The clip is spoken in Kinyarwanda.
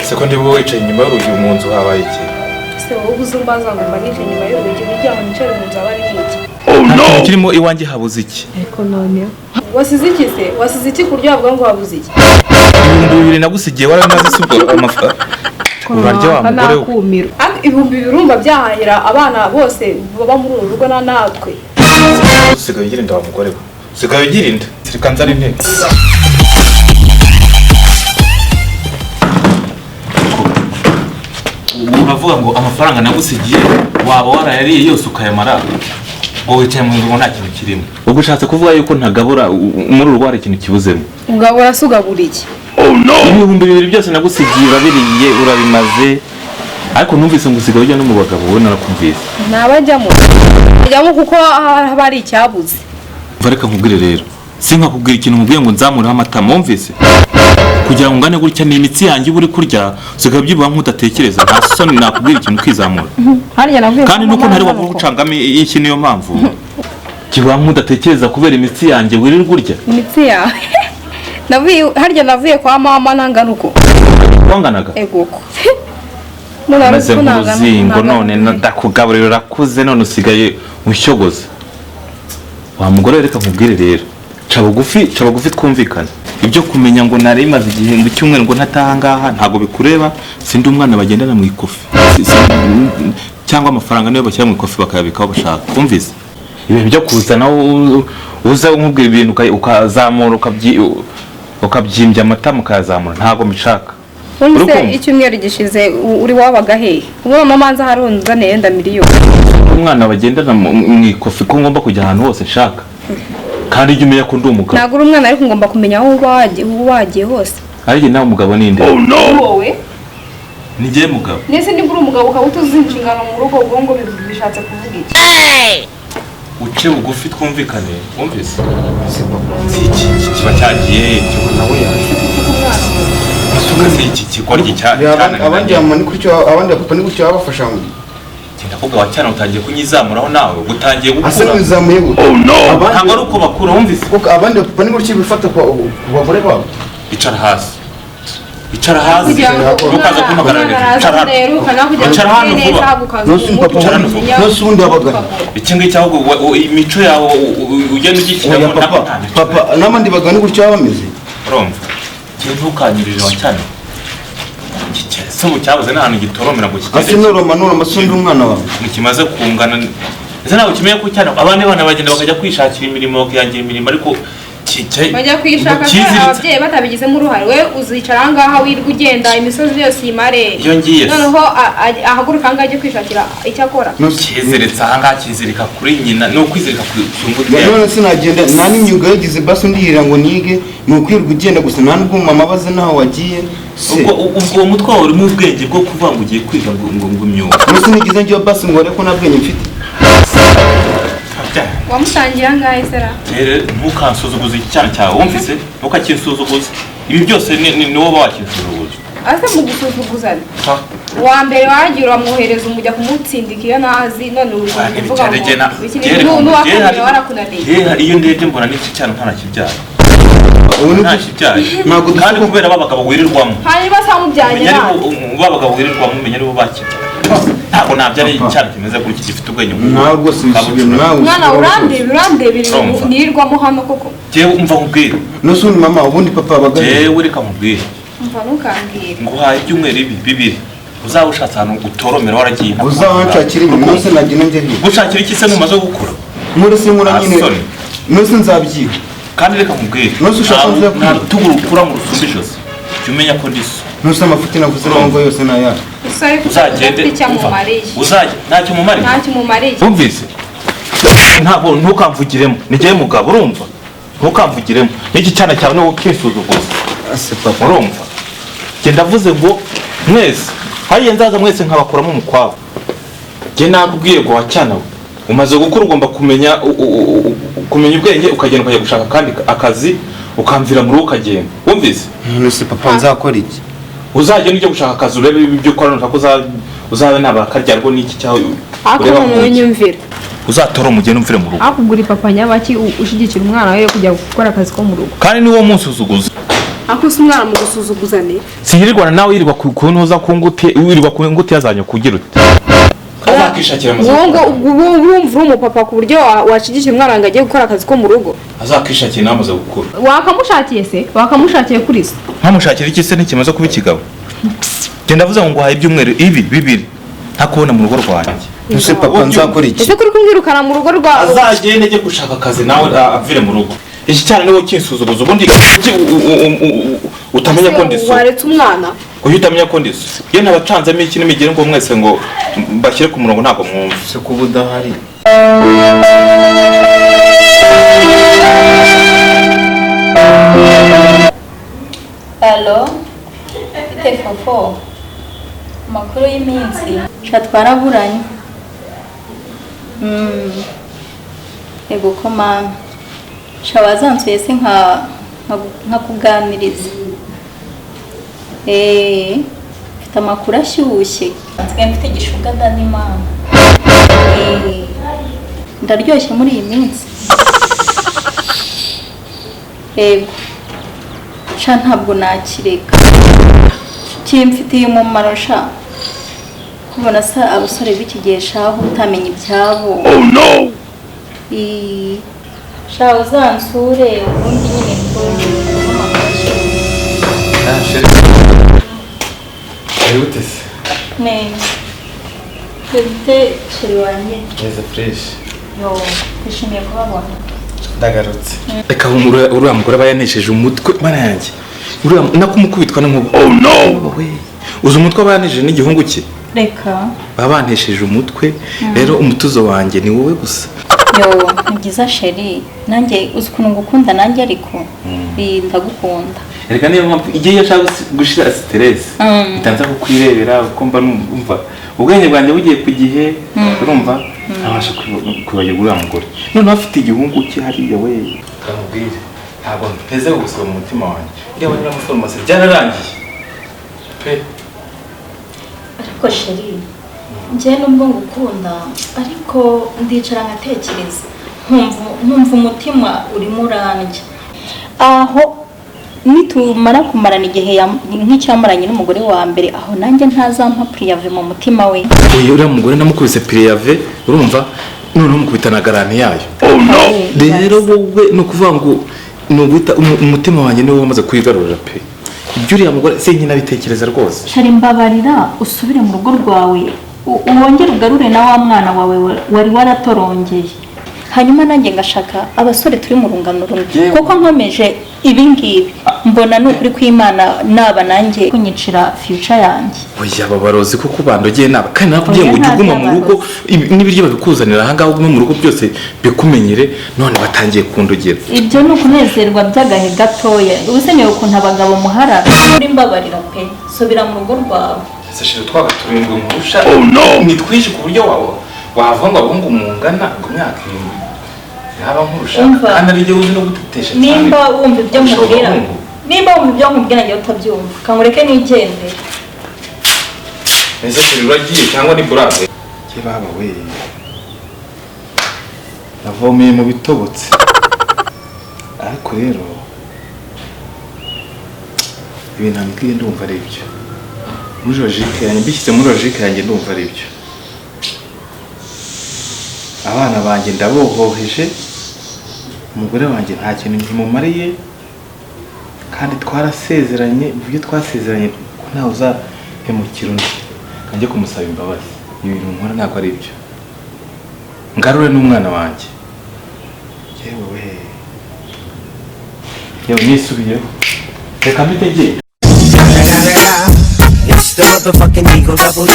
Seko ndi wowe wicaye inyuma y'urugi mu nzu, habaye iki? Se wowe ubuze umbaza ngo mba nicaye inyuma y'urugi, kugira ngo nicare mu nzu aba ari iki? Nta kintu kirimo iwanjye, habuze iki? Ariko noneho wasize iki se? Wasize iki ku buryo wavuga ngo habuze iki? 2000 nagusigiye warabimaze se? Ubwo amafaranga urarya wa mugore we. Nakumiro. 2000 urumva byahahira abana bose baba muri uru rugo na natwe? Usigaye ugira inda wa mugore we, usigaye ugira inda. Reka nzane intebe. Uravuga ngo amafaranga nagusigiye waba warayariye yose ukayamara, ngo wicaye mu nzu ngo nta kintu kirimo. Ubwo ushatse kuvuga yuko ntagabura muri uru rugo, hari ikintu kibuzemo? Ugabura se ugabura iki? 2000 byose nagusigiye urabiriye, urabimaze. Ariko numvise ngo usigaye ujya no mu bagabo, wowe narakumvise. Ntabajyamo, ajyamo kuko haba hari icyabuze. Umva, reka nkubwire rero, sinkakubwira ikintu nkubwiye ngo nzamureho amatama, wumvise? Kugira ngo ungane gutya ni imitsi yanjye uba uri kurya, usigaye ubyibuha nk'udatekereza. Nta soni, nakubwira ikintu ukizamura. Harya navuye Kandi nuko ntari wagucangamo iki, niyo mpamvu kiba nk'udatekereza kubera imitsi yanjye wirirwa urya. Imitsi yawe? Navuye harya, navuye kwa mama ntangana uko. Wanganaga? Egoko. Maze nk'uruzingo. None ndakugaburira, urakuze, none usigaye ushyogoza wa mugore we. Reka nkubwire rero, ca bugufi, ca bugufi twumvikane. Ibyo kumenya ngo nari maze igihe ngo icyumweru ngo ntataha ngaha ntabwo bikureba. Sindi umwana bagendana mu ikofi. Cyangwa amafaranga niyo bashyira mu ikofi bakayabika aho bashaka, wumvise? Ibintu byo kuzana uza nkubwira ibintu ukazamura ukabyimbya amatama ukayazamura, ntabwo mbishaka. Ubundi se Uri kumva? icyumweru gishize uri wabaga hehe? Ubu mama manza hari unzaniye yenda miliyoni. Umwana bagendana mu ikofi ko ngomba kujya ahantu hose nshaka? Kandi ujye umenya ko ndi umugabo. Ntabwo uri umwana, ariko ngomba kumenya aho uba wagiye, uba wagiye hose. Ariko nawe umugabo ni nde? Wowe. Ni njye mugabo. Nese niba uri umugabo ukaba utuzi inshingano mu rugo, ubwo ngo bishatse kuvuga iki? Uce bugufi twumvikane, wumvise? Si iki kiba cyagiye? Nawe yaje. Asuka se iki kigoryi Abandi cyananiranye? mama ni gutyo, abandi papa ni gutyo babafasha ngo Genda kuvuga wa cyana, utangiye kunyizamuraho nawe utangiye asa gukura. N'izamuye gute? Ntabwo ari uko bakura, wumvise? Kuko abandi papa ni gutyo bifata ku bagore babo. Icara hasi, icara hasi. Kugira ngo Ntukaze kumpagarara umwana hejuru. Icara hano. araza kugira ngo Icara hano ugire neza, vuba. ukaza Nonse papa Icara hano vuba. nonse ubundi abagana. Iki ngiki ahubwo imico yawe ugenda Oya. ugishyiramo Papa, ntabwo nta mico. papa n'abandi bagana gutyo baba bameze. Urumva, njye ntukanyurire wa cyane. Se ubu cyabuze n'ahantu gitoromera ngo Ase kigende. noroma noroma, se undi umwana wawe. Ntikimaze kungana. Ese ntabwo kimenya ko cyane abandi bana bagenda bakajya kwishakira imirimo, bakihangira imirimo, ariko Bajya kuyishaka se kiziritse. ababyeyi batabigizemo uruhare? We uzicara aha ngaha wirirwa ugenda imisozi yose uyimare? Iyo ngiye se. Noneho ahaguruka aha ngaha ajye kwishakira icyo akora. Kiziritse aha ngaha, kizirika kuri nyina, ni ukwizirika ku mbuto yawe. None sinagenda, nta n'imyuga yagize basi ndihira ngo nige, ni ukwirirwa ugenda gusa, nta n'ubwo mama abaze n'aho wagiye se. Ubwo uwo mutwe wawe urimo ubwenge bwo kuvuga ngo ugiye kwiga ngo imyuga? Nonse nigeze njyewe basi ngo arebe ko nta bwenge mfite? Wamutangiye aha ngaha se ra? Rero ntukansuzuguze iki cyana cyawe, wumvise? Ntukakinsuzuguze. Ibi byose ni wowe wakinsuzuguza. Ase mu gusuzuguzana, uwa mbere wagiye uramwohereza umujya kumutsindika iyo ntazi, none uri kuvuga ngo iki n'uwa kabiri warakunaniye. Iyo ndebye mbona n'iki cyana ntanakibyara. Ubu ni Ntakibyaye. Ntabwo dufite Kandi kubera ba bagabo wirirwamo, Hanyuma se wamubyanye umenya nabi? aribo ba bagabo wirirwamo, umenya aribo bakibyaye. Ntabwo nabyara icyana kimeze gutya gifite ubwenge nk'ubu. Nawe rwose wisubiye nawe. Mwana, Usubire. urandeba, urandeba ibintu Urumva. nirirwamo hano koko. Jyewe umva nkubwire. Nonse ubundi mama, ubundi papa abagana. Jyewe reka nkubwire. Umva, ntukambwire. Nguhaye ibyumweru ibi bibiri, uzaba ushatse ahantu utoromera waragiye. Uzahanshakira inyuma, nonse nagenda njye hirya. Gushakira iki se numaze gukura? Nkore se nkora nyine? Asoni. Nonse nzabyiga. Kandi reka nkubwire, Nonse ushaka nza nta rutugu rukura ngo rusumbe ijosi. Jya umenya ko ndi so. Nonse amafuti navuze ngo yose ni ayahe? Gusa ariko Uzagende udafite icyo umva, amumariye. Uzajya ntacyo mumariye. Ntacyo umumariye. Wumvise? Ntabwo, ntukamvugiremo, ni jyewe mugabo, urumva? Ntukamvugiremo n'iki cyana cyawe niwo ukisuzuguza. Ase papa. Urumva, njye ndavuze ngo mwese hariya nzaza mwese nkabakuramo umukwabo. Njye nakubwiye ngo wacyana we, umaze gukura, ugomba kumenya kumenya ubwenge, ukagenda ukajya gushaka akandi akazi, ukamvira mu rugo ukagenda, wumvise? None se papa nzakora iki? Uzagenda ujya gushaka akazi, urebe ibyo ukora, nushaka uzabe nabarakarya rwo n'iki cyawe Ariko ureba noneho ku nyumvira. Uzatora umugeni umvire mu rugo. Akugura papa nyabaki ushyigikira umwana we kujya gukora akazi ko mu rugo? Kandi niwo munsuzuguza. Ako si umwana mu gusuzuguzane. Sihirirwana nawe, yirirwa ku ntuza ku nguti, wirirwa ku nguti yazanye kugira ute? Azakishakira amazu. Uwo ngo ubwo ubu urumva uri umupapa ku buryo washyigikira umwana ngo agiye gukora akazi ko mu rugo? Azakishakira n'amaze gukura. Wakamushakiye se? Wakamushakiye kuri se? Nkamushakira iki se ntikimaze kuba ikigabo? Genda avuze ngo nguhaye ibyumweru ibi bibiri ntakubona mu rugo rwanjye. Ese papa, nzakora iki? Ese kuri kumwirukana mu rugo rwawe? Azagende ajye gushaka akazi nawe avire mu rugo. Iki cyane niwe kinsuzuguza ubundi kuki utamenya ko ndi so? Waretse umwana. Kuki utamenya ko ndi so? Iyo ntabacanzemo iki n'imigeri ngo mwese ngo mbashyire ku murongo, ntabwo mwumva. Se kuba udahari? Allo, bite Fofo? Amakuru y'iminsi? Sha twaraburanye. Ego ko mana. Sha wazansuye se nka nkakuganiriza. Mfite amakuru ashyushye. Nsigaye mfite igishuga dani mana. Ndaryoshye muri iyi minsi. Ego. Sha ntabwo nakireka, kimfitiye umumaro sha. Kubona sa abasore b'iki gihe shaho utamenya ibyabo. Oh no. Sha uzansure ubundi nyine tu. Wihute se. Neza. Bite chéri wanjye? Neza, fresh. Yo, nishimiye kubabona. Ndagarutse. Reka, uriya mugore aba yanesheje umutwe, mana yanjye. Uriya nakumukubitwa n'inkuba. Oh no! We. Uzi umutwe aba yanesheje n'igihungu cye? Reka. Baba bantesheje umutwe, rero umutuzo wanjye ni wowe gusa. Yo, ni byiza chéri, nanjye uzi ukuntu ngukunda nanjye, ariko ndagukunda. Reka, niyo mpamvu igihe iyo nshaka gushira stress, bitanza kukwirebera kuko mba numva ubwenge bwanjye bugiye ku gihe, urumva ntabasha kwibagirwa uriya mugore. Noneho afite igihungu cye hariya we. Kamubwire, ntabwo nteze gusiba mu mutima wanjye. Iriya we n'umuforomasi byararangiye. Pe. Ariko chéri, njye nubwo ngukunda, ariko ndicara nkatekereza, nkumva umutima urimo urandya. Aho nitumara kumarana igihe nk'icyamaranye n'umugore wa mbere, aho nanjye ntazampa préavis mu mutima we? Oya, uriya mugore namukubise préavis, urumva, noneho mukubita na garantie yayo. Rero wowe ni ukuvuga ngo ni uguhita umutima wanjye niwo wamaze kuyigarurira pe. Ibyo uriya mugore sinkinabitekereza rwose. Chéri, mbabarira usubire mu rugo rwawe, wongere ugarure na wa mwana wawe wari waratorongeye, hanyuma nanjye ngashaka abasore turi mu rungano rumwe. Yewe. Kuko nkomeje ibi ngibi mbona ni ukuri kw'Imana naba nanjye kunyicira future yanjye. Oya, aba barozi kuko bandogeye naba kandi nakubwiye ngo Oya, ujye uguma nta mu rugo, n'ibiryo babikuzanira ahangaha, ugume mu rugo byose bikumenyere, none batangiye kundogera. Ibyo ni ukunezerwa by'agahe gatoya. Ubu se ukuntu abagabo muharara uri, mbabarira pe, subira mu rugo rwawe. Ese shira twaga turindwi nkurusha? Oh no! Ni twinshi ku buryo wavuga ngo abahungu mungana ku myaka 7 yaba nkurusha. Umva. Kandi ari uzi no gutetesha cyane. Nimba wumva ibyo Kurusha nkubwira, abahungu. nimba wumva ibyo nkubwira njyewe utabyumva, kangureke nigendere. Ese shira uragiye cyangwa ni burave? Ke baba we, navomeye mu bitobotse. Ariko rero ibintu ambwiye ndumva ari byo. Muri logique yanjye, mbishyize muri logique yanjye, ndumva ari byo. Abana banjye ndabohoheje, umugore wanjye nta kintu nkimumariye, kandi twarasezeranye mu byo twasezeranye ko ntawe uzahemukira undi. Kanjye kumusaba imbabazi, ibintu nkora ntabwo ari byo, ngarure n'umwana wanjye. Yewe we, yewe, nisubiyeho, reka mpite ngenda. It's the motherfucking Eagle Double G.